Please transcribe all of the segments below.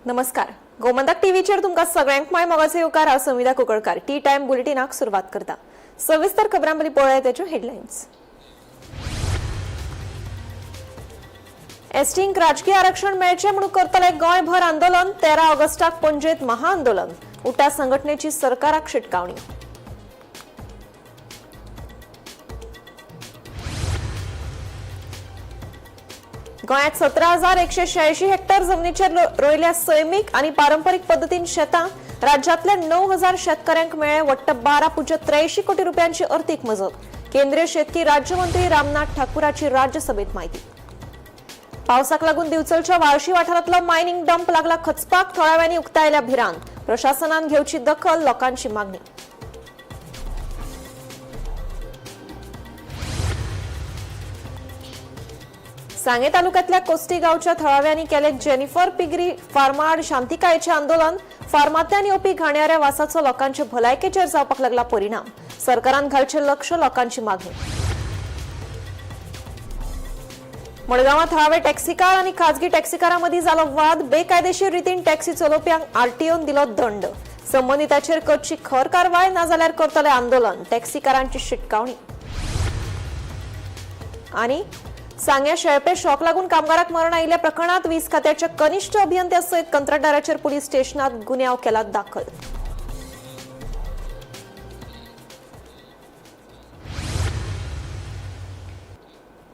नमस्कार, गोमंतक टीव्हीचेर तुमकां सगळ्यांक माय मोगाचो येवकार. हांव समिधा कुंकळकार टी टायम बुलेटिनाक सुरवात करता. सविस्तर खबरां पयलीं पळोवया ताच्यो हेडलायन्स. एसटींक राजकीय आरक्षण मेळचें म्हणून करतले गोंयभर आंदोलन. 13 ऑगस्टाक पणजेत महाआंदोलन. उटा संघटनेची सरकाराक शिटकावणी. गोंयांत 17,186 हेक्टर जमनीचेर रोयल्या सैमीक आनी पारंपरीक पद्दतीन शेतां. राज्यांतल्या 9,000 शेतकऱ्यांक मेळ्ळे वट्ट 12.83 कोटी रुपयांची अर्थीक मजत. केंद्रीय शेतकी राज्यमंत्री रामनाथ ठाकूराची राज्यसभेत माहिती. पावसाक लागून दिवचलच्या वाळशी वाठारांतलो मायनिंग डंप लागला खचपाक. थळाव्यांनी उक्तायल्या भिरांत. प्रशासनान घेवची दखल, लोकांची मागणी. सांगे तालुक्यातल्या कोस्टी गावच्या थळाव्यांनी केले जेनिफर पिगरी फार्माआड शांतिकायेचे आंदोलन. फार्मांतल्यान येवपी घाणयाऱ्या वासाचो लोकांचे भलायकेचेर जावपाक लागला परिणाम. सरकारान घालचे लक्ष, लोकांची मागणी. मडगांवां थळावे टॅक्सीकार आनी खाजगी टॅक्सीकारां मदीं जालो वाद. बेकायदेशीर रितीन टॅक्सी चलोवप्यांक आरटीओन दिलो दंड. संबंदिताचेर करची खर कारवाय, नाजाल्यार करतले आंदोलन, टॅक्सीकारांची शिटकावणी. आणि सांग्या शेळपे शॉक लागून कामगाराक मरण आयिल्ल्या प्रकरणात वीज खात्याच्या कनिष्ठ अभियंत्यासयत कंत्राटदाराचेर पुलीस स्टेशनात गुन्यांव केला दाखल.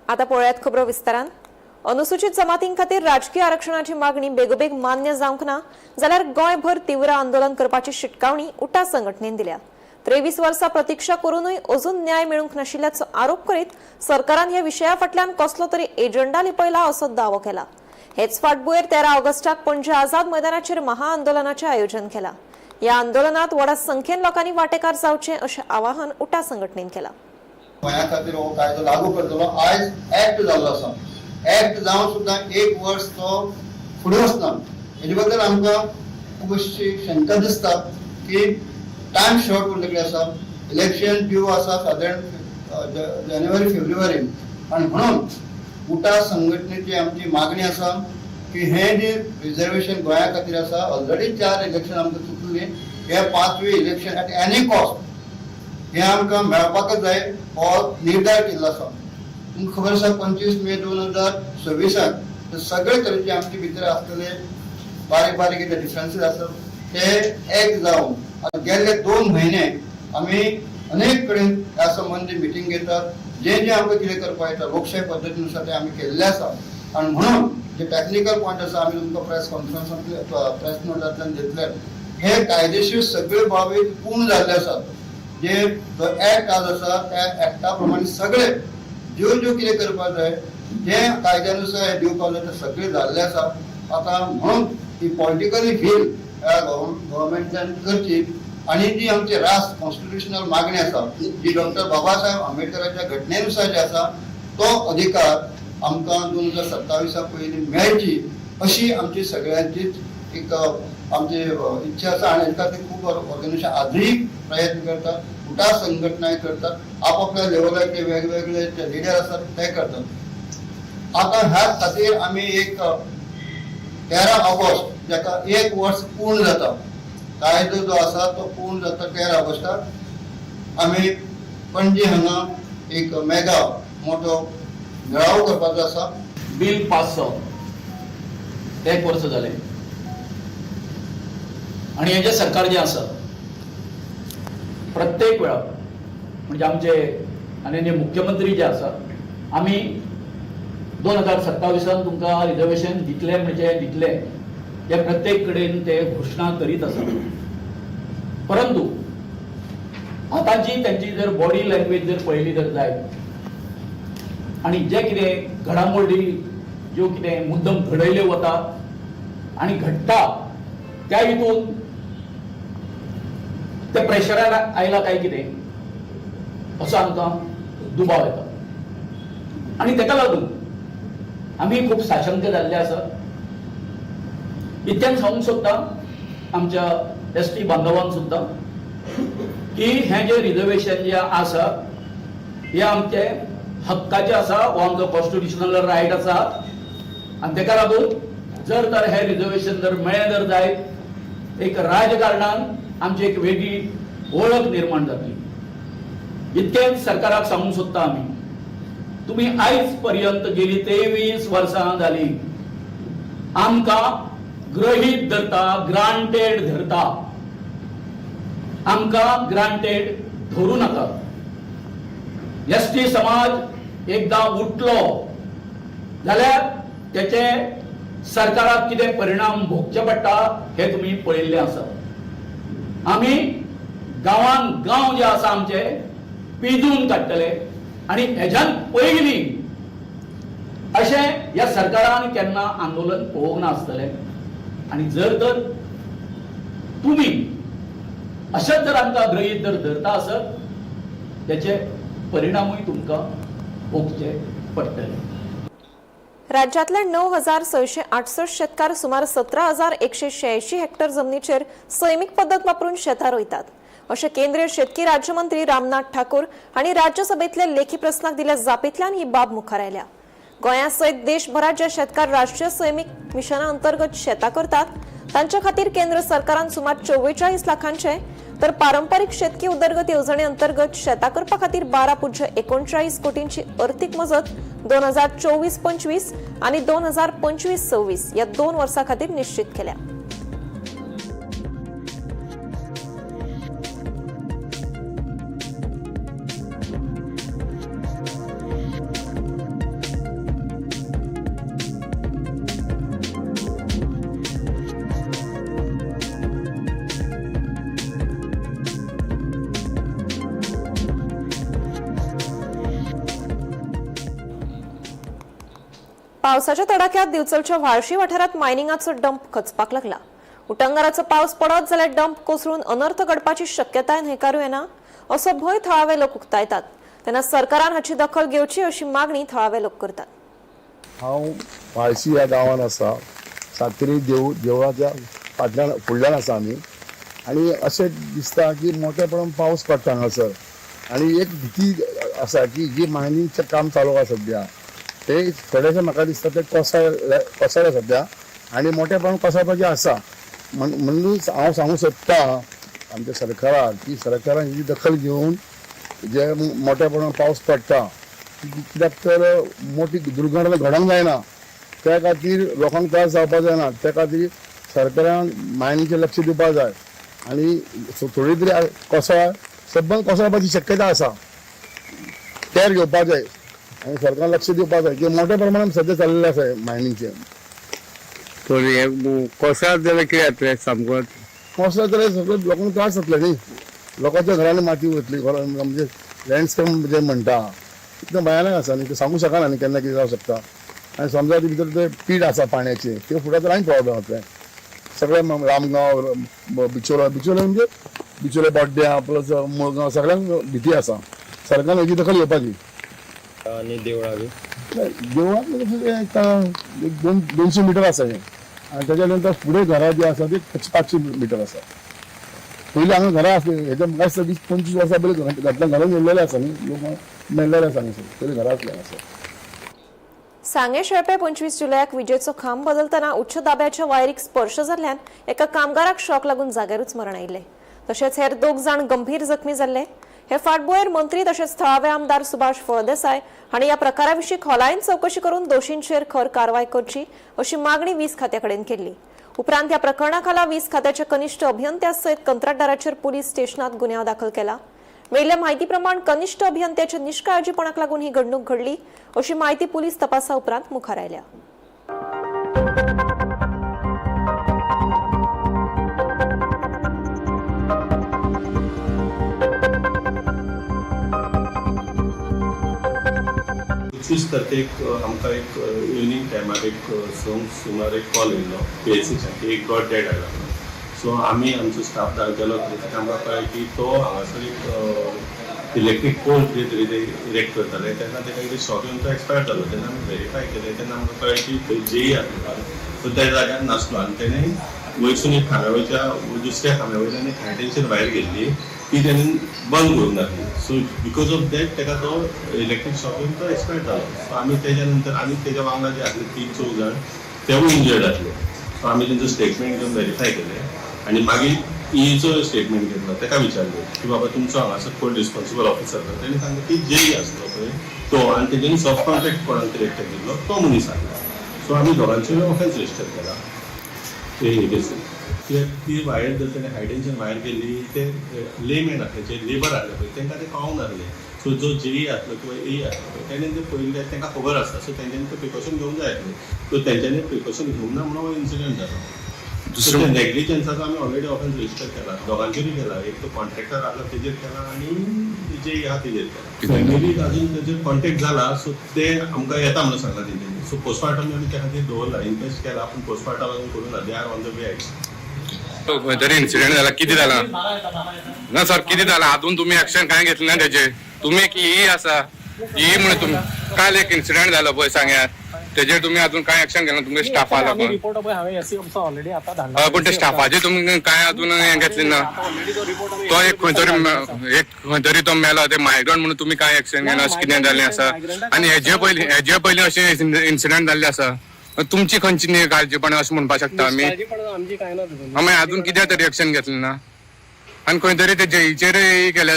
आता पळयात खबरो विस्तारान. अनुसूचित जमातीं खातीर राजकीय आरक्षणाची मागणी बेगोबेग मान्य जावंक ना जाल्यार गोंयभर तीव्र आंदोलन करपाची शिटकावणी उटा संघटनेन दिल्या. 23 वर्सां प्रतिक्षा करूनय अजून न्याय मेळूंक नाशिल्ल्याचो आरोप करीत सरकारान ह्या विशया फाटल्यान कसलो तरी एजंडा लिपयला असो दावो केला. हेच फाटभुंयेर 13 ऑगस्टाक पणजे आझाद मैदानाचेर महाआंदोलनाचें आयोजन केलां. ह्या आंदोलनात व्हडा संख्येन लोकांनी वांटेकार जावचें अशें आवाहन उटा संघटनेन केलां. गोंया खातीर हो कायदो लागू करतलो. आयज एक्ट जाल्लो आसा. एक्ट जावन सुद्दां एक वर्स तो फुडें वचना. हेजे बद्दल आमकां खूब अशी शंका दिसता की टायम शॉर्ट उरलेली आसा. इलेक्शन ड्यू आसा सादारण जानेवारी फेब्रुवारीन आनी म्हणून उटा संघटनेची आमची मागणी आसा की हें जें रिजर्वेशन गोंया खातीर आसा, ऑलरेडी 4 इलेक्शन आमकां चुकली, हे 5वे इलेक्शन एट एनी कॉस्ट हें आमकां मेळपाकच जाय हो निर्धार केल्लो आसा. तुमकां खबर आसा, 25 मे 2026 सगळे तरेचे आमचे भितर आसलेले बारीक बारीक कितें डिफरन्सीस आसत ते एक जावन आतां गेल्ले 2 म्हयने आमी अनेक कडेन ह्या संबंदी मिटींग घेतात. जे जे आमकां कितें करपाक येता लोकशाय पद्दतीनुसार ते आमी केल्ले आसा. आनी म्हणून जे टॅक्निकल पॉयंट आसा आमी तुमकां प्रेस कॉन्फरन्सांतल्यान, प्रेस नोटांतल्यान दितले. हे कायदेशीर सगळे बाबी पूर्ण जाल्ले आसात. जे जो एक्ट आज आसा त्या एक्टा प्रमाणे सगळे ज्यो ज्यो कितें करपाक जाय, जे कायद्यानुसार हे दिवपाक जाय ते सगळे जाल्ले आसा. आतां म्हणून ही पॉलिटिकली व्हील ह्या गव्हर्मेंटान करची आनी जी आमची रास कॉन्स्टिट्युशनल मागणी आसा, जी डॉक्टर बाबासाहेब आंबेडकराच्या घटनेनुसार जी आसा, तो अधिकार आमकां 2027 पयलीं मेळची अशी आमची सगळ्यांचीच एक आमची इच्छा आसा. आनी हेका खातीर खूब ऑर्गनायझेशन आजूय प्रयत्न करतात, उटा संघटनाय करतात, आपापल्या लेवलार ते वेगवेगळे जे लिडर आसात ते करतात. आतां ह्याच खातीर आमी एक 13 ऑगस्ट जाका एक वर्स पूर्ण जाता, कायदो जो आसा तो पूर्ण जाता 13 ऑगस्टाक, आमी पणजे हांगा एक मेगा मोठो मेळावो करपाचो आसा. बील पास जावन एक वर्स जालें आनी हेजें सरकार जें आसा प्रत्येक वेळा म्हणजे आमचे आनी मुख्यमंत्री जे आसा, आमी 2027 तुमकां रिजर्वेशन दितले म्हणजे दितले, हे प्रत्येक कडेन ते घोशणा करीत आसा. परंतु आतांची त्यांची जर बॉडी लँग्वेज जर पळयली जर जायत आनी जे कितें घडामोडी ज्यो कितें मुद्दम घडयल्यो वता आनी घडटा त्या हितून ते प्रेशराक आयला काय कितें असो आमकां दुबाव येता. आनी तेका लागून आमी खूब साशंक जाल्ले आसात. इतल्यान सांगूंक सोदता आमच्या एस टी बांधवांक सुद्दां की हें जें रिजर्वेशन जें आसा हें आमचें हक्काचें आसा, हो आमचो कॉन्स्टिट्युशनल रायट आसा आनी तेका लागून जर तर हे रिजर्वेशन जर मेळ्ळें जर जायत एक राजकारणान आमची एक वेगळी वळख निर्माण जातली. इतकेंच सरकाराक सांगूंक सोदता आमी, तुमी आयज पर्यंत गेली 23 वर्सां जाली आमकां गृहीत धरता, ग्रांटेड धरता. आमकां ग्रांटेड धरू नाका. एस टी समाज एकदां उठलो जाल्यार तेचे सरकाराक कितें परिणाम भोगचे पडटा हे तुमी पळयल्ले आसा. आमी गांवान गांव जे आसा आमचे पिजून काडटले आनी हेज्यान पयलीं अशें ह्या सरकारान केन्ना आंदोलन पळोवंक नासतलें. आनी जर तर तुमी अशेंच जर आमकां गृहीत जर धरता आसत त्याचे परिणामूय तुमकां भोगचे पडटले. राज्यातले 9668 शेतकार सुमार 17,186 हेक्टर जमनीचेर सैमीक पद्दत वापरून शेतां रोयतात अशें केंद्रीय शेतकी राज्यमंत्री रामनाथ ठाकूर हांणी राज्यसभेंतल्या लेखी प्रस्नाक दिल्या जापेंतल्यान ही बाब मुखार आयल्या. गोंया सयत देशभरात जे शेतकार राष्ट्रीय सैमीक मिशना अंतर्गत शेतां करतात तांच्या खातीर केंद्र सरकारान सुमार 44 लाखांचे तर पारंपरिक शेतकी उदरगत येवजणे अंतर्गत शेतां करपा खातीर 12.39 कोटींची अर्थीक मजत 2024-25 आणि 2025-26 या 2 वर्सां खातीर निश्चित केल्या. पावसाच्या तडाख्यात दिवचलच्या व्हाळशी वाठारात मायनिंगाचो डंप खचपाक लागला. उटंगाराचो पावस पडत जाल्यार डंप कोसळून अनर्थ घडपाची शक्यताय न्हयकारूं येना असो भंय थळावे लोक उक्तायतात. तेन्ना सरकारान हाची दखल घेवची अशी मागणी थळावे लोक करतात. हांव व्हाळशी ह्या गांवांत आसा. सातेरी देवळाच्या फाटल्यान फुडल्यान आसा आमी. आनी अशें दिसता की मोठ्या प्रमाणात पावस पडटा हांगासर आनी एक भिती आसा की जी मायनिंगचें काम चालू आसा सद्या ते थोडेशें म्हाका दिसता ते कोसळ्या सद्या आनी मोठ्या प्रमाणात कोसळपाचें आसा. म्हणूनच हांव सांगूंक सोदता आमच्या सरकाराक की सरकारान ही दखल घेवन जे मोठ्या प्रमाणात पावस पडटा कित्याक तर मोठी दुर्घटना घडोवंक जायना, त्या खातीर लोकांक त्रास जावपाक जायना. त्या खातीर सरकारान मायनिंगचेर लक्ष दिवपाक जाय आनी थोडी तरी कोसळ सबंद कोसळपाची शक्यता आसा, केअर घेवपाक जाय आनी सरकारान लक्ष दिवपाक जाय की मोठ्या प्रमाणात सद्या चाललेलें आसा मायनिंगचें. तर हे कोसळत जाल्यार कितें जातलें सामको? कोसळत जाल्यार सगळे लोकांक त्रास जातले न्ही. लोकांच्या घरांनी माती वतली, घरां म्हणजे लँडस्केप जे म्हणटा इतलें भयानक आसा न्ही, तें सांगू शकना न्ही केन्ना कितें जावंक शकता. आनी समजा ती भितर ते पीठ आसा पाण्याचें तें फुडत जाल्यार आनी प्रॉब्लम जातलें. सगळे रामगांव, बिचोला, बिचोले म्हणजे बिचोले बोड्ड्यां प्लस मुळगांव सगळ्यांक भिती आसा. सरकारान हेची दखल घेवपाची. आनी देवळां बी देवळांत म्हणजे एक 200 मिटर आसा हें आनी तेच्या नंतर फुडें घरां जी आसा ती 500 मिटर आसा. पयलीं हांगा घरां आसली, हेच्या म्हाका दिसता 20-25 वर्सां पयलीं घातल्या घरान येयल्लेले आसा न्ही, लोक मेळ्ळेले आसा हांगासर पयलीं घरां आसली हांगासर. सांगें शेळपे 25 जुलयाक विजेचो खांब बदलतना उच्च दाब्याच्या वायरीक स्पर्श जाल्ल्यान एका कामगाराक शॉक लागून जाग्यारूच मरण आयिल्लें. तशेंच हेर 2 जाण गंभीर जखमी जाल्ले. हे फाटभुंयेर मंत्री तशेंच थळावे आमदार सुभाष फळदेसाय हांणी ह्या प्रकारा विशीं खोलायेन चवकशी करून दोशींचेर खर कारवाय करची अशी मागणी वीज खात्या कडेन केल्ली. उपरांत ह्या प्रकरणा खाला वीज खात्याच्या कनिष्ठ अभियंत्या सयत कंत्राटदाराचेर पुलीस स्टेशनात गुन्यांव दाखल केला. मेळिल्ल्या म्हायती प्रमाण कनिष्ठ अभियंत्याच्या निष्काळजीपणाक लागून ही घडणूक घडली अशी म्हायती पुलीस तपासा उपरांत मुखार आयल्या. 25 तारखेक आमकां एक इवनींग टायमार एक 6 सुमार एक कॉल येयल्लो पीएचसीच्यान की एक डॉट डेड आयला. सो आमी आमचो स्टाफ गेलो थंय, आमकां कळ्ळें की तो हांगासर एक इलेक्ट्रीक पोल कितें तरी ते इरेक्ट करताले तेन्ना ताका कितें शॉक येवन तो एक्सपायर जालो. तेन्ना आमी व्हेरीफाय केलें तेन्ना आमकां कळ्ळें की थंय जेई आसलो तो त्या जाग्यार नासलो आनी तेणें वयरसून एक खांब्या वयच्या दुसऱ्या खांब्या वयल्यान एक हाय टेन्शन वायर घेतली ती तेणें बंद करूंक नासली. सो because of that ताका तो इलेक्ट्रीक शॉक येवन तो एक्सपायर जालो. सो आमी तेज्या नंतर आनी तेज्या वांगडा जे आसले 3-4 जाण तेवूय इंजर्ड आसले. सो आमी तेंचो स्टेटमेंट घेवन व्हेरीफाय केलें आनी मागीर ईचो स्टेटमेंट घेतलो. ताका विचारलें की बाबा तुमचो हांगासर कोण रिस्पॉन्सिबल ऑफिसर आसा? तेणें सांगलें की जेई आसलो पळय तो, आनी तेज्यांनी सब कॉन्ट्रॅक्ट कोणाक तरी एकट्याक दिल्लो तो मनीस आसलो. सो आमी दोगांचेरूय ऑफेन्स रजिस्टर केला ते हे केसीन. कित्याक ती वायर जर तेणें हाय टेन्शन वायर केल्ली, ते लेमॅन आसले, जे लेबर आसले पळय, तांकां ते कळोंक नासलें. सो जो जेई आसलो किंवा ए आसलो पळय, तेणें ते पळयल्लें, तांकां खबर आसता. सो तेंच्यांनी ते प्रिकॉशन घेवंक जाय आसलें. सो तेंच्यांनी प्रिकॉशन घेवंक ना म्हणून हो इन्सिडंट जालो. दुसरें, नेग्लिजन्साचो आमी ऑलरेडी ऑफेन्स रजिस्टर केला, दोगांचेरूय केला. एक तो कॉन्ट्रॅक्टर आसलो तेजेर केला आनी जे आहा तेजेर केला. फॅमिलीक अजून तेजेर कॉन्टेक्ट जाला, सो ते आमकां येता म्हणून सांगला तेंच्यांनी. सो पोस्टमार्टम आमी त्या खातीर दवरला, इन्क्वेस्ट केला, पूण पोस्टमार्टम अजून करूं ना. They are on the way. खंय तरी इन्सिडेंट जाला. कितें जाला ना सर, कितें जाला? अजून तुमी एक्शन कांय घेतलें ना तेजेर. तुमी एक ई आसा, ई म्हणून तुमी काल एक इन्सिडेंट जालो पळय सांग्यार, तेजेर तुमी अजून कांय एक्शन घेतलें तुमच्या स्टाफा लागून? रिपोर्ट पळय, हांवें एसी ऑफिसर ऑलरेडी आतां धाडला. हय, पूण त्या स्टाफाचे तुमी कांय अजून हें घेतलें ना. ऑलरेडी तो रिपोर्ट. तो एक खंय तरी, एक खंय तरी तो मेलो, ते मायग्रंट म्हणून तुमी कांय एक्शन घेना. अशें कितें जाल्लें आसा? आनी हेजे पयलीं अशें इन्सिडेंट जाल्ले आसा. तुमची खंयची निकाळजीपणा अशें म्हणपाक शकता आमी? निश्काळजीपणा आमची काय ना तितून. मागीर अजून कित्याक तरी एक्शन घेतलें ना? आनी खंय तरी ते जेईचेर केल्या,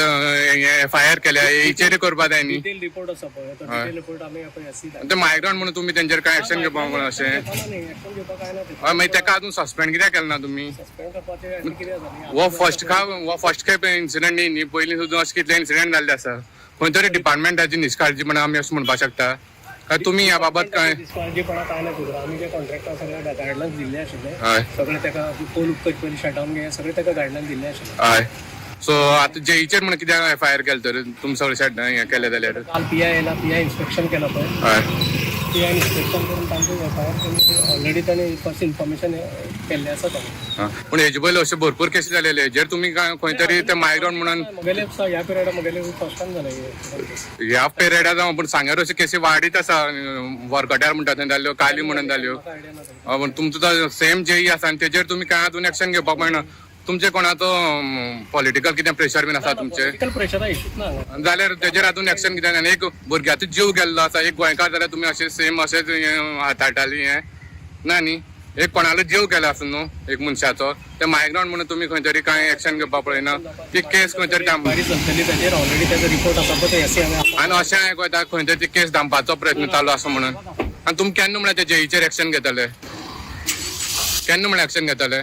एफआयआर केल्या, एईचेर करपा जाय न्ही. डिटेल रिपोर्ट आसा पळय, तो डिटेल रिपोर्ट आमी पळय एसी. ते मायग्रंट म्हणून तुमी तेंचेर कांय एक्शन घेवपा म्हणून अशें? एक्शन घेवपाक काय ना. हय, मागीर तेका अजून सस्पेंड कित्याक केलें ना तुमी? सस्पेंड करपाचें आनी कितें आसा न्ही. हो फर्स्ट खेप इन्सिडंट न्ही न्ही, पयलीं सुद्दां अशें कितले इन्सिडंट जाल्ले आसा. खंय तरी डिपार्टमेंटाची निश्काळजीपणा आमी अशें म्हणपाक शकता काय तुमी ह्या बाबत काय? निश्काळजीपणा काय ना तितून. आमी जे कॉन्ट्रॅक्टर सगळे गायडलायन्स दिल्ले आशिल्ले. हय. सगळे ताका पोल उपकट पयलीं शटडावन घे, सगळे ताका गायडलायन्स दिल्ले आशिल्ले. हय, सो आतां जेईचेर म्हणून कित्याक एफआयआर केलें तर तुमी सगळे शट हें केलें जाल्यार? काल पी I येयला, पी I inspection केला पळय. हय. पी आयन इन्स्पेक्शन करून तांचे एफआयआर ऑलरेडी ताणें फर्स्ट इन्फॉर्मेशन केल्लें आसा ताणें. हा. पूण हेजे पयलीं अशे भरपूर केसी जालेले, हेजेर तुमी काय खंय तरी ते मायग्रंट म्हणून? म्हगेले ह्या पिरियडा म्हगेले फर्स्ट टायम जालें हें. ह्या पिरियडा जावं, पूण सांग्यार अश्यो केसी वाडीत आसा. वरकट्यार म्हणटा थंय जाल्यो, काली म्हणून जाल्यो. म्हाका आयडिया ना ताची. पूण तुमचो तो सेम जेई आसा आनी तेजेर तुमी कांय अजून एक्शन घेवपाक मेळना. तुमचे कोणाचो पॉलिटिकल कितें प्रेशर बीन आसा तुमचे? पॉलिटिकल प्रेशरा इशूच ना हांगा. जाल्यार तेजेर अजून एक्शन कित्याक आनी एक भुरग्याचो जीव गेल्लो आसा, एक गोंयकार जाल्यार तुमी अशें सेम अशेंच हें हाताळटाली? हें ना न्ही. एक कोणालो जीव गेलो आसा न्हू एक मनशाचो, ते मायग्रंट म्हणून तुमी खंय तरी कांय एक्शन घेवपाक पळयना. ती केस खंय तरी दाम इन्क्वायरी चलतली ताचेर. ऑलरेडी ताचो रिपोर्ट आसा पळय, तो एसी हांवें. आनी अशें आयकता खंय तरी ती केस दामपाचो प्रयत्न चालू आसा म्हणून. आनी तुमी केन्ना म्हळ्यार ते जेईचेर एक्शन घेतले? केन्ना म्हळ्यार एक्शन घेतले?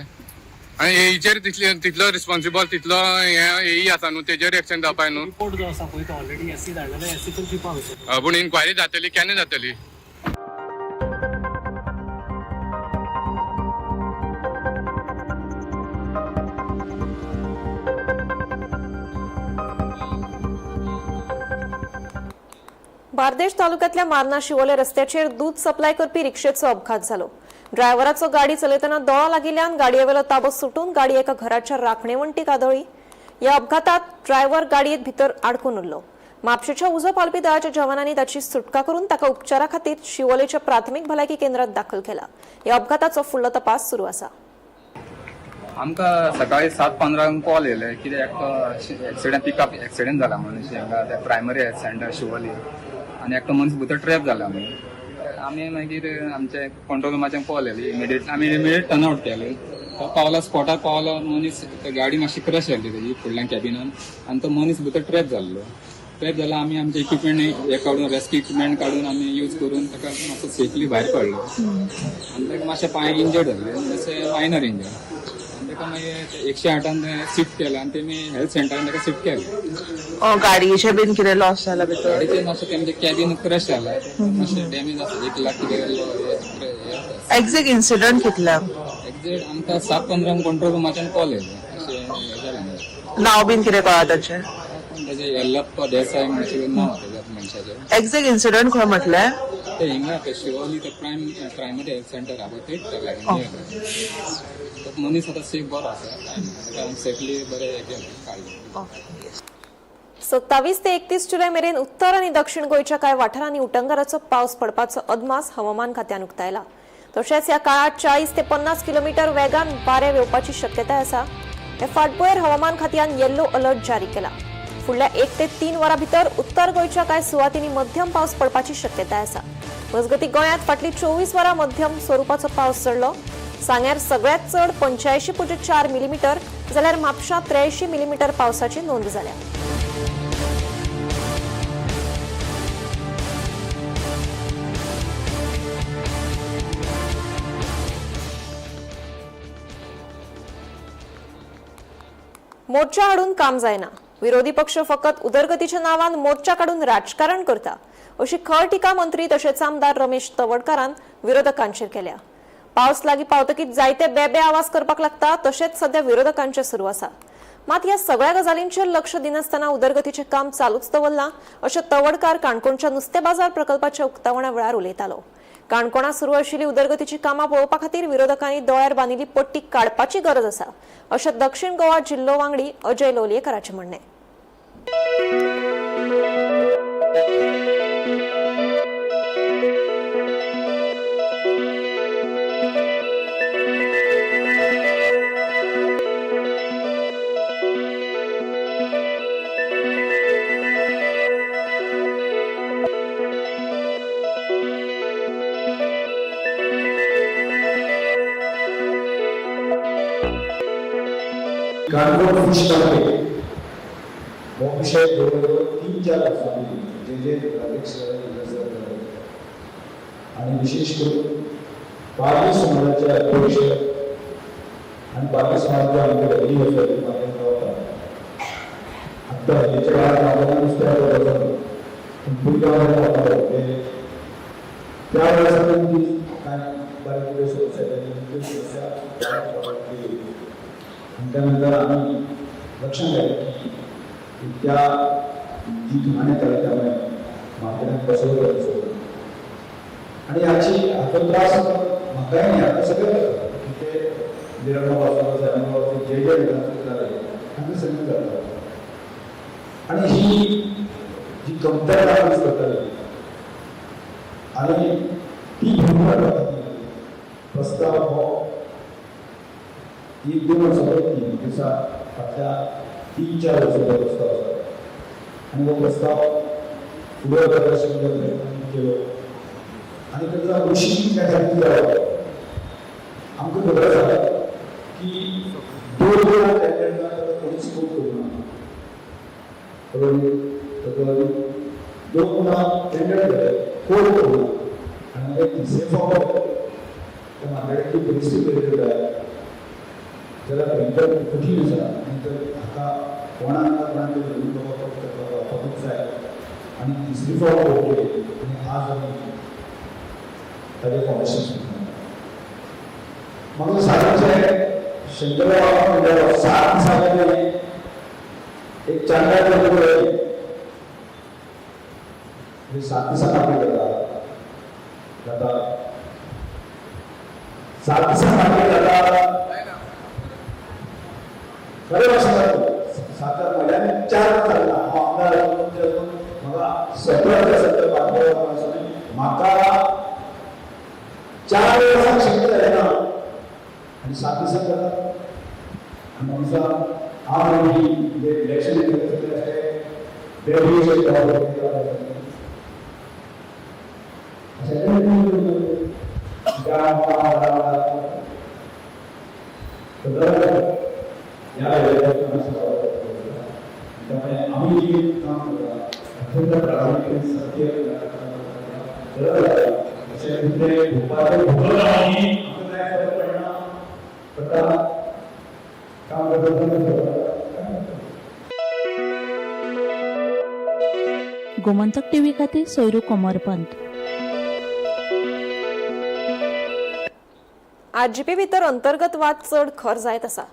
आनी एईचेर तितले तितलो रिस्पॉन्सिबल तितलो हें एई आसा न्हू, तेजेर एक्शन जावपाक न्हू. रिपोर्ट जो आसा पळय, तो ऑलरेडी एसी धाडलेलो, एसीतून चिंतपाक वयता. पूण इन्क्वायरी जातली? केन्ना जातली? बार्देश तालुक्यातल्या मार्ना शिवोले रस्त्याचेर दूद सप्लाय करपी रिक्षेचो अपघात जालो. ड्रायव्हराचो गाडी चलयतना दोळो लागिल्ल्यान गाडयेवेलो ताबो सुटून गाडी एका घराच्या राखणे वण्टीक आदळ्ळी. ह्या अपघातात ड्रायव्हर गाडयेत भितर आडकून उरलो. म्हापशेच्या उजो पालपी दळाच्या जवानांनी ताची सुटका करून ताका उपचारा खातीर शिवोलेच्या प्राथमिक भलायकी केंद्रात दाखल केला. ह्या अपघाताचो फुडलो तपास सुरू आसा. आमकां सकाळी 7:15 कॉल येयले, कितें एकटो एक्सिडेंट, पिकअप एक्सिडेंट जाला म्हणून हांगा त्या प्रायमरी हेल्थ सेंटर शिवोली आनी एकटो मनीस भितर ट्रॅप जाला म्हणून. आमी मागीर आमचे कंट्रोल रुमाच्यान कॉल येयले. इमिडिएट आमी इमिडिएट टर्न आवट केले. तो पावला, स्पॉटार पावलो मनीस, गाडी मातशी क्रश जाल्ली तेजी फुडल्यान कॅबिनान आनी तो मनीस भितर ट्रॅप जाल्लो. ट्रॅप जाला, आमी आमचे इक्विपमेंट हे काडून, रेस्क्यू इक्विपमेंट काडून आमी यूज करून ताका मातसो सेफली भायर काडलो आनी ताका मातशे पांय इंजर्ड जाल्ले, मातशे मायनर इंजर्ड, आनी ताका मागीर 108आन शिफ्ट केलें आनी तेमी हेल्थ सेंटरान ताका शिफ्ट केलें. गाडयेचे बीन कितें लॉस जाला भितर? गाडीचे मातशें तेमचें कॅबीन क्रश जाला, मातशें डॅमेज आसा, 1 लाख कितें हे. एक्झॅक्ट इन्सिडंट कितल्या? एक्झॅक्ट आमकां 7:15 कंट्रोल रुमाच्यान कॉल येयलो, अशें हें जालें म्हणून. नाव बीन कितें कळ्ळा ताचें? कोण तेजें, यल्लप्पा देसाय म्हणून नांव आसा त्या मनशाचें. एक्झॅक्ट इन्सिडंट खंय म्हटलें? ते हिंगा ते शिवोली ते प्रायमरी हेल्थ सेंटर आहा पळय, थंयच लागीं. तो मनीस आतां सेफ बरो आसा, ताका सेफली बरें हें केलें, काडलें. 27 ते 31 जुलय मेरेन उत्तर आनी दक्षिण गोंयच्या कांय वाठारांनी उटंगाराचो पावस पडपाचो अदमास हवामान खात्यान उक्तायला. तशेंच ह्या काळात 40 ते 50 किलोमिटर वेगान वारें येवपाची शक्यताय आसा. हे फाटभुंयेर हवामान खात्यान येल्लो अलर्ट जारी केला. फुडल्या 1 ते 3 वरां भितर उत्तर गोंयच्या कांय सुवातींनी मध्यम पावस पडपाची शक्यताय आसा. मजगतीं, गोंयांत फाटलीं 24 वरां मध्यम स्वरुपाचो पावस चडलो. सांग्यार सगळ्यात चड 85.4 मिलीमीटर जाल्यार म्हापशां 83 मिलीमीटर पावसाची नोंद जाल्या. मोर्चा हाडून काम जायना, विरोधी पक्ष फकत उदरगतीच्या नावान मोर्चा काडून राजकारण करता अशी खर टिका मंत्री तशेंच आमदार रमेश तवडकारान विरोधकांचेर केल्या. पावस लागीं पावतकीच जायते बेबे आवाज करपाक लागता, तशेंच सध्या विरोधकांचें सुरू आसा. मात ह्या सगळ्या गजालींचेर लक्ष दिनासतना उदरगतीचें काम चालूच दवरलां अशें तवडकार काणकोणच्या नुस्तें बाजार प्रकल्पाच्या उक्तावणा वेळार उलयतालो. काणकोणा सुरू आशिल्ली उदरगतीची कामां पळोवपा खातीर विरोधकांनी दोळ्यार बांदिल्ली पट्टी काडपाची गरज आसा अशें दक्षिण गोवा जिल्लो वांगडी अजय लोलयेकराचें म्हणणें. काणकोण फिश मार्केट हो विशय जवळ 3-4 वर्सां जे जे अध्यक्ष जाले आणि विशेष करून पारधी समाजाचे अध्यक्ष आणि पारधी समाजाचे आमचे वडील आसा ते मार्केट रावतात. आत्तां हेच्या काळात म्हाका नुस्त्याक वचप पूण भुरग्यां वतालो ते त्या वेळार ती कांय बारीक कितें समस्या जाली त्यो समस्या केली. आणि त्यानंतर आम्ही लक्षात आलं की त्या जी घाण येताली त्यामुळे मार्केटात बसवलं बसवलं आणि याची हाचो त्रास म्हाकाय न्ही, आतां सगळे जाता की ते निरंगा पासून सायमगांव जे जे जाताले तांकां सगळें जाता. आणि ही जी कमतरता यूज करताली आणि ती भरून काडपा प्रस्ताव हो 1-2 वर्सां पयलीं दिसा फाटल्या 3-4 वर्सांचो प्रस्ताव आसा आनी हो प्रस्ताव फुडें वचपाचो अशें प्रयत्न केलो आनी ताका अशी त्या खातीर जावप आमकां खबर आसा की 2 वेळा टेंडर ताका कोणीच कोट करूं ना. खबर न्ही, ताका लागून 2 वेळा टेंडर जालें, कोट करूं ना आनी मागीर तिसरे फावट त्या मार्केटाची परिस्थिती बरी जाय जाल्यार भयंकर कठीण आसा आनी तर हाका कोणाक ना कोणाक तरी धरून बाबा वापरूंक जाय आनी तिसरी फावट कोट केली आनी आज आमी ताजें फावंडेशन सुरू. म्हाका सादारणशें शंकरराव म्हणल्यार 7 दिसांनी एक चांगल्या म्हणजे 7 दिसां मार्केट जाता जाता 7 दिसां मार्केट जाता. खरें भाशेन 7 म्हयन्यान 4 जालें. हांव आमदार अजून म्हाका 17 ते 17 बातम्यो म्हाका 4 वर्सां शक्य जालें ना आनी 7 दिसां जाता. आनी दिसा हांव आनी इलेक्शन त्यामुळे आम्ही जे काम करता अत्यंत प्रामाणिक सत्य गरज आहे. अशें कितें भोवपाचें भोगलां आमी आमकां कांय फरक पडना, पडटा काम करता. गोमंतक टीव्ही खातीर सोयरू कोमरपंत. आरजीपी भितर अंतर्गत वाद चड खर जायत आसा.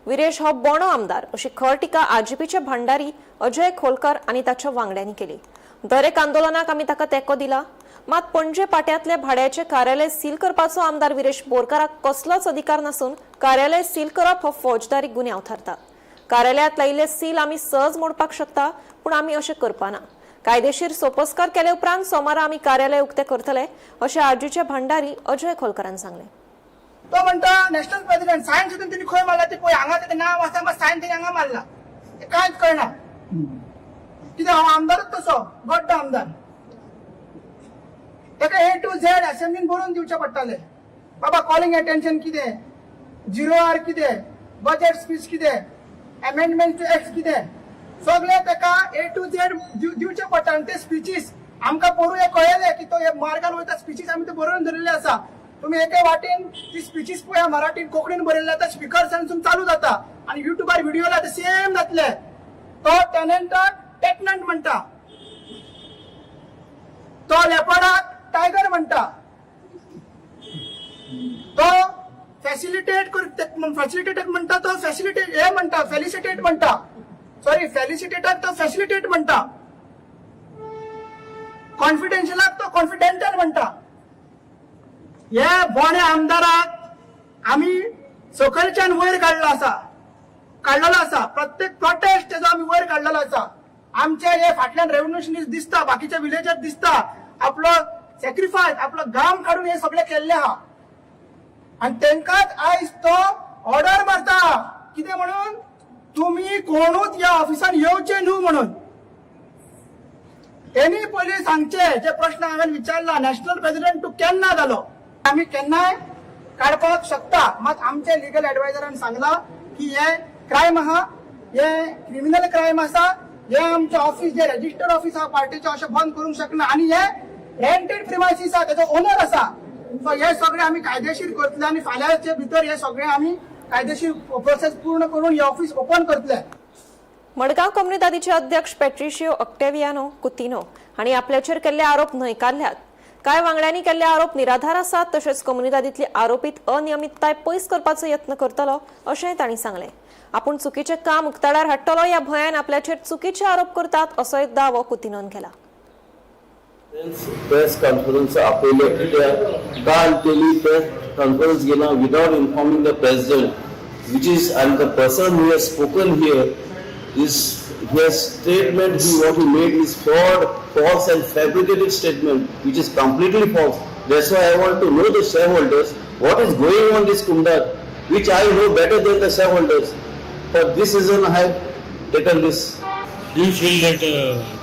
विरेश हो बोणो आमदार अशी खर टिका आरजीपीचे भांडारी अजय खोलकर आनी ताच्या वांगड्यांनी केली. दरेक आंदोलनाक आमी ताका तेंको दिला, मात पणजे पाट्यांतले भाड्याचे कार्यालय सील करपाचो आमदार विरेश बोरकाराक कसलोच अधिकार नासून कार्यालय सील करप हो फौजदारी गुन्यांव थारता. कार्यालयांत लायिल्ले सील आमी सहज मोडपाक शकता, पूण आमी अशें करपाना. कायदेशीर सोपस्कार केले उपरांत सोमारा आमी कार्यालय उक्तें करतले अशें आरजीचे भांडारी अजय खोलकरान सांगलें. तो म्हणटा नॅशनल प्रेसिडेंट सायन सुद्दां तेणी खंय मारला ते पळय, हांगा तेजें नांव आसा, मात सायन तेणी हांगा मारला, ते कांयच कळना. कित्याक हांव आमदारूच तसो घट्ट आमदार, ताका ए टू झेड असेंब्लीन बरोवन दिवचें पडटालें. बाबा कॉलिंग अटेन्शन कितें, झिरो आर कितें, बजेट स्पीच कितें, अमेंडमेंट टू एक्ट कितें, सगळें ताका ए टू झेड दिवचें पडटा. आनी ते स्पिचीस आमकां पोरूं हें कळयलें की तो हे मार्गान वयता, स्पिचीस आमी ते बरोवन धरिल्ले आसा. तुमी एके वाटेन ती स्पिचीस पळया, मराठीन कोंकणीन बरयल्ले आतां स्पिकर्सांसून चालू जाता आनी युट्यूबार व्हिडिओ लायता, सेम जातले. तो टेनंटाक टेटनंट म्हणटा, तो लेपर्डाक टायगर म्हणटा, तो फॅसिलिटेट फॅसिलिटेटर म्हणटा, तो फॅसिलिटेट हे म्हणटा, फेलिसिटेट म्हणटा, सॉरी, फेलिसिटेटाक तो फॅसिलिटेट म्हणटा, कॉन्फिडेन्शियलाक तो कॉन्फिडेंटल म्हणटा. हे बोणे आमदाराक आमी सकयलच्यान वयर काडलो आसा, काडलेलो आसा. प्रत्येक प्रोटेस्ट तेजो आमी वयर काडलेलो आसा. आमचे हे फाटल्यान रेव्होल्युशनिस्ट दिसता, बाकीच्या विलेजात दिसता, आपलो सॅक्रिफायस, आपलो घाम काडून हे सगळे केल्ले आहा. आनी तेंकाच आयज तो ऑर्डर मारता कितें म्हणून, तुमी कोणूच ह्या ऑफिसान येवचे न्हू म्हणून. तेणी पयलीं सांगचे जे प्रश्न हांवें विचारला, नॅशनल प्रेसिडेंट तूं केन्ना जालो? आमी केन्नाय काडपाक शकता. मात आमचे लिगल एडवायझरान सांगला की हे क्रायम आहा, हे क्रिमिनल क्रायम आसा. हे आमचे ऑफिस जे रजिस्टर्ड ऑफिस आहा पार्टीचे, अशें बंद करूंक शकना. आनी हे रेंटेड प्रिमायसीस आहा, तेजो ओनर आसा. सो हे सगळे आमी कायदेशीर करतले आनी फाल्यांचे भितर हे सगळे आमी कायदेशीर प्रोसेस पूर्ण करून हे ऑफिस ओपन करतले. मडगांव कम्युनिदादीचे अध्यक्ष पॅट्रिशियो ऑक्टेवियानो कुतिनो हांणी आपल्याचेर केल्ले आरोप न्हयकारल्यात. कांय वांगड्यांनी केल्ले आरोप निराधार आसात, तशेंच कम्युनिदादीतली आरोपीत अनियमितताय पयस करपाचो यत्न करतलो अशेंय तांणी सांगलें. आपूण चुकीचें काम उक्ताडार हाडटलो ह्या भंयान आपल्याचेर चुकीचे आरोप करतात असोय दावो कुतिनोन केला. प्रेस कॉन्फरन्स आपयले कित्याक? काल केली प्रेस कॉन्फरन्स घेना without informing the president, which is, and the person who has spoken here is, his statement, he what he made is fraud, false and fabricated statement, which is completely false. That's why I want to know the shareholders what is going on this Comunidade, which I know better than the shareholders. For this reason I have taken this. Do you feel that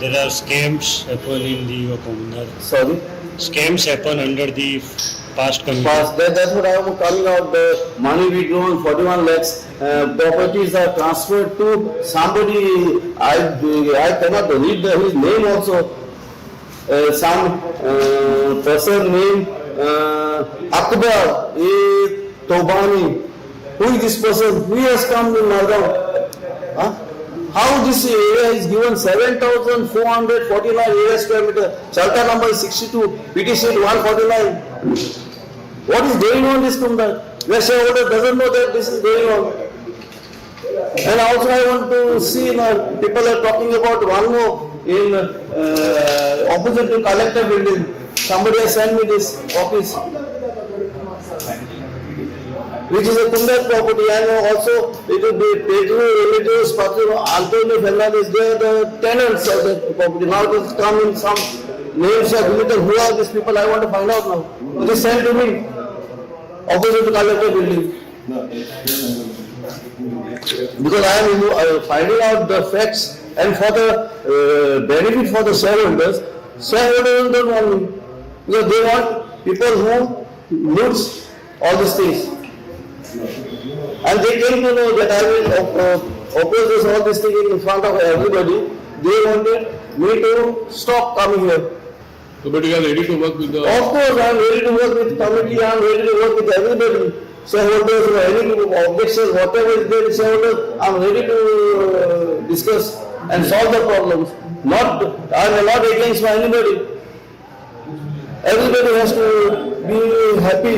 there are scams happen in the Comunidade? Sorry? Scams happen under the past community. Past, that's what I am coming out. The money withdrawn, 41 lakhs, properties are transferred to somebody. I cannot read his name also. Some person named Akbar A. Tobani. Who is this person? Who has come in Margao? Huh? How this area is given 7,449 area square meter? Charter number is 62, PT sheet 149. What is going on this Comunidade? The shareholder doesn't know that this is going on. And also I want to see now, people are talking about one more in opposite to collector building. Somebody has sent me this office, which is a Comunidade property, and also it will be Pedro Remedios Patro Antonio Fernandez, they are the tenants of the property. Now it has come in, some names are given. Who are these people? I want to find out now. It is sent to me, opposite to collector building. Because I am finding out the facts and for the benefit for the shareholders. Shareholders don't want me because they want people who loots all these things. And they came to know that I will oppose this, all these things in front of everybody. They wanted me to stop coming here. So, but you are ready to work with the Of course, I am ready to work with committee, I am ready to work with everybody. Shareholders or any objections, whatever is there, shareholders, I am ready to discuss and solve the problems. Not, I am not against anybody. Everybody has to be happy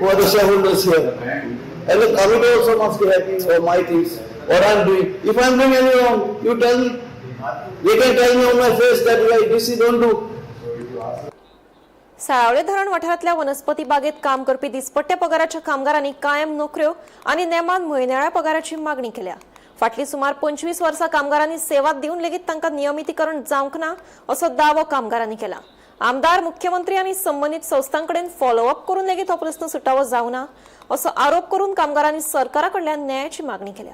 for the shareholders here. And the committee also must be happy for my things, what I am doing. If I am doing any wrong, you tell me. They can tell me on my face that, yeah, this you don't do. साळावले धरण वाठारांतल्या वनस्पती बागेत काम करपी दिसपट्ट्या पगाराच्या कामगारांनी कायम नोकऱ्यो आनी नेमान म्हयन्याळ्या पगाराची मागणी केल्या. फाटलीं सुमार 25 वर्सां कामगारांनी सेवा दिवन लेगीत तांकां नियमितीकरण जावंक ना असो दावो कामगारांनी केला. आमदार, मुख्यमंत्री आनी संबंदीत संस्थांकडेन फॉलोअप करून लेगीत हो प्रस्न सुटावो जावना असो आरोप करून कामगारांनी सरकारा कडल्यान न्यायाची मागणी केल्या.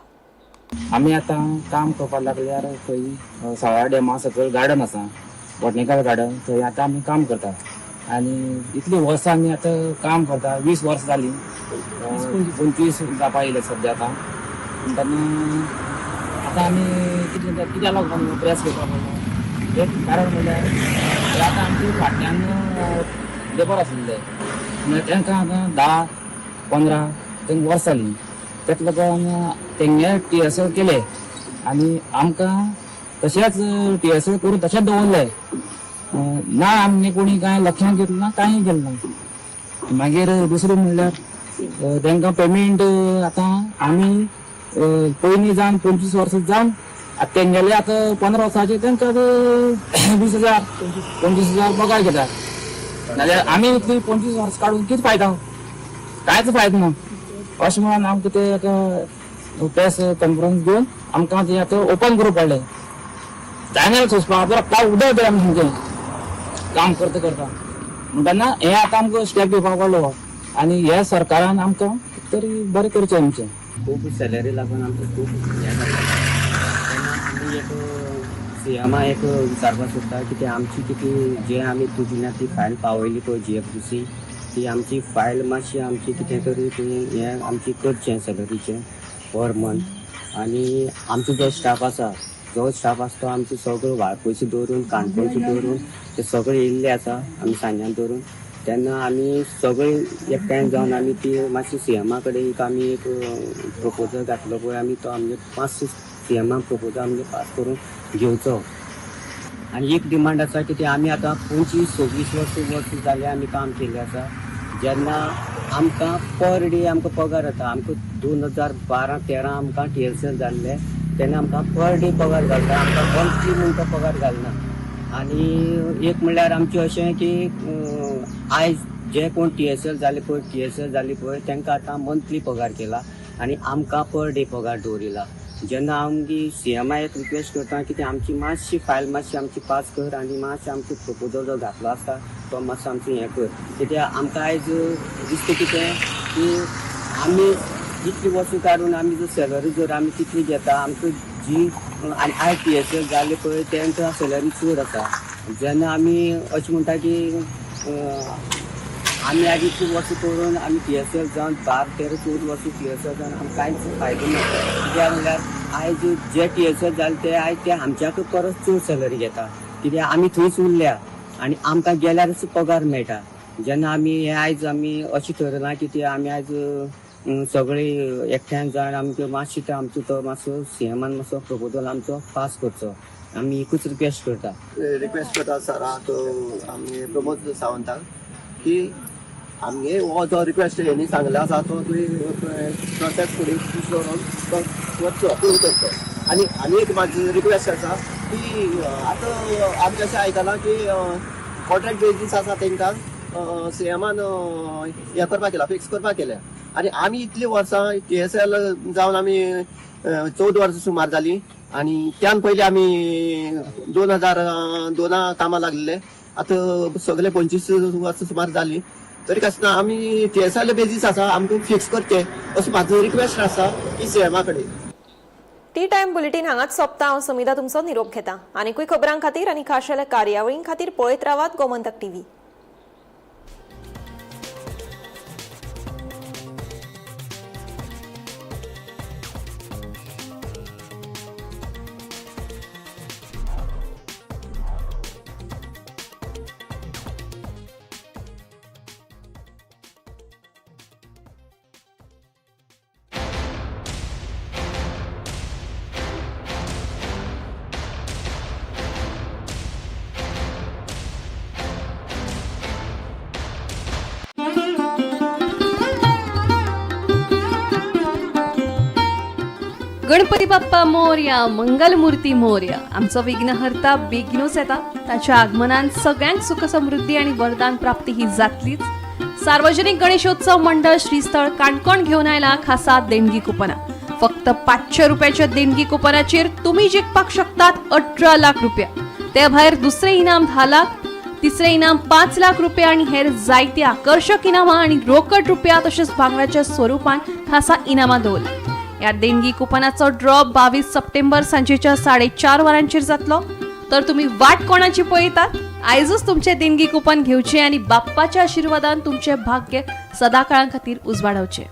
आमी आतां काम करपाक लागल्यार थंय साळा डॅमा सकयल गार्डन आसा, बॉटनिकल गार्डन, थंय आतां आमी काम करतात. आनी इतलीं वर्सां आमी आतां काम करता, 20 वर्सां जालीं, 25 जावपा येयले सद्या आतां. म्हणटना आतां आमी कितें कित्याक लागून प्रेस घेवपा पडलो, एक कारण म्हणल्यार आतां आमचे फाटल्यान लेबर आशिल्ले, म्हणल्यार तांकां आतां 10 15 तांकां वर्सां जालीं, तेका लागून तेंगे टीएसएल केले आनी आमकां तशेंच टीएसएल करून तशेंच दवरले ना. आमगे कोणी कांय लक्षांत घेतलें ना, कांय केलें ना. मागीर दुसरें म्हणल्यार तांकां पेमेंट आतां आमी पयलीं जावन 25 वर्सां जावन आतां तेंगेले आतां 15 वर्सांचे तांकां 20,000 25,000 पगार घेतात, नाजाल्यार आमी इतली 25 वर्सां काडून कितें फायदा, कांयच फायदो ना. अशें म्हणून आमकां ते आतां प्रेस कॉन्फरन्स घेवन आमकां ते आतां ओपन करूंक पडलें. जायना सोंसपाक रक्ता उदक जालें आमचें सामकें काम करता करता. म्हणटना हें आतां आमकां स्टेप घेवपाक पडलो आनी ह्या सरकारान आमकां तरी बरें करचें आमचें. खूब सॅलरी लागून आमकां खूब हें जाता. तेन्ना आमी एक सीएमा एक विचारपाक सोदता की ते आमची कितें जे आमी तुजी ती फायल पावयली पळय जीएफडीसी, ती आमची फायल मातशी आमची कितें तरी ती हें आमची करचें सॅलरीचें पर मंथ. आनी आमचो जो स्टाफ आसा, जो स्टाफ आसा तो आमचो सगळो वाळपयचो दवरून, काणकोणचो दवरून ते सगळे येयल्ले आसा आमी सांग्यान दवरून. तेन्ना आमी सगळे एकठांय जावन आमी ती मातशी सीएमा कडेन एक आमी एक प्रपोजल घातलो पळय, आमी तो आमगे मातसो सीएमाक प्रपोजल आमगे पास करून घेवचो. आनी एक डिमांड आसा की ती आमी आतां 25 26 वर्सां जाली आमी काम केल्लें आसा. जेन्ना आमकां पर डे आमकां पगार येता, आमकां 2012-13 आमकां टीएसएल जाल्ले तेन्ना आमकां पर डे पगार घालता, आमकां मंथली म्हूण तो पगार घालना. आनी एक म्हणल्यार आमचें अशें की आयज जे कोण टीएसएल जाले पळय, टीएसएल जाली पळय तांकां आतां मंथली पगार केला आनी आमकां पर डे पगार दवरिला. जेन्ना आमगी सीएमा एक रिक्वेस्ट करता की ती आमची मातशी फायल मातशी आमची पास कर आनी मातशें आमचो प्रपोजल जो घातलो आसता तो मातसो आमचो हें कर. कित्याक आमकां आयज दिसता कितें की आमी इतली वर्सां काडून आमी जर सॅलरी जर आमी तितली घेता, आमकां जी आनी आयज टीएसएल जाले पळय तांकां सॅलरी चड आसा. जेन्ना आमी अशें म्हणटा की आमी आयज इतली वर्सां करून आमी टीएसएल जावन 12 13 14 वर्सां टीएसएल जावन आमकां कांयच फायदो ना. कित्याक म्हणल्यार आयज जे टीएसएल जाले ते आयज ते आमच्याक परस चड सॅलरी घेता, कित्याक आमी थंयच उरल्या आनी आमकां गेल्यारच पगार मेळटा. जेन्ना आमी हे आयज आमी अशें थरयलां की ते आमी आयज सगळे एकठांय जावन आमकां मातशें तो आमचो तो मातसो सीएमान मातसो प्रपोजल आमचो पास करचो, आमी एकूच रिक्वेस्ट करता. रिक्वेस्ट करता सराक, आमगे प्रमोद सावंताक की आमगे हो जो रिक्वेस्ट हेणी सांगला आसा तो तुवें प्रोसेस फुडें पुश करून तो करचो, अप्रूव करचो. आनी आनी एक म्हाजी रिक्वेस्ट आसा की आतां आमी अशें आयकलां की कॉन्ट्रॅक्ट बेजीस आसा तांकां सीएमान हें करपाक केला, फिक्स करपाक केल्या. आनी आमी इतलीं वर्सां टीएसएल जावन आमी 14 वर्सां सुमार जालीं आनी त्यान पयलीं आमी 2002 कामां लागलेले, आतां सगळे 25 वर्सां सुमार जालीं. तरी आसतना आमी टीएसएल बेजीस आसा आमकां फिक्स करचें असो म्हाजो रिक्वेस्ट आसा की सीएमा कडेन. टी टायम बुलेटीन हांगाच सोंपता. हांव समिधा तुमचो निरोप घेता. आनीकूय खबरां खातीर आनी खाशेल्या कार्यावळीं खातीर पळयत रावात गोमंतक टीव्ही. गणपती बाप्पा मोरया, मंगलमूर्ती मोरया. आमचो विघ्नहर्ता बेगीनूच येता. ताच्या आगमनान सगळ्यांक सुख समृद्धी आणि वरदान प्राप्ती ही जातलीच. सार्वजनिक गणेशोत्सव मंडळ श्रीस्थळ काणकोण घेवन आयला खासा देणगी कुपना. फक्त 500 रुपयाच्या देणगी कुपनाचेर तुम्ही जिखपाक शकतात 18 लाख रुपया. ते भायर दुसरे इनाम 10 लाख, तिसरे इनाम 5 लाख रुपया आणि हेर जायती आकर्षक इनामां आणि रोकड रुपया तशेंच भांगराच्या स्वरूपान खासा इनामां दवरला. ह्या देणगी कुपनाचो ड्रॉ 22 सप्टेंबर सांजेच्या 4:30 वरांचेर जातलो. तर तुम्ही वाट कोणाची पळयतात? आयजूच तुमचे देणगी कुपन घेवचे आणि बाप्पाच्या आशीर्वादान तुमचे भाग्य सदाकाळा खातीर उजवाडावचे.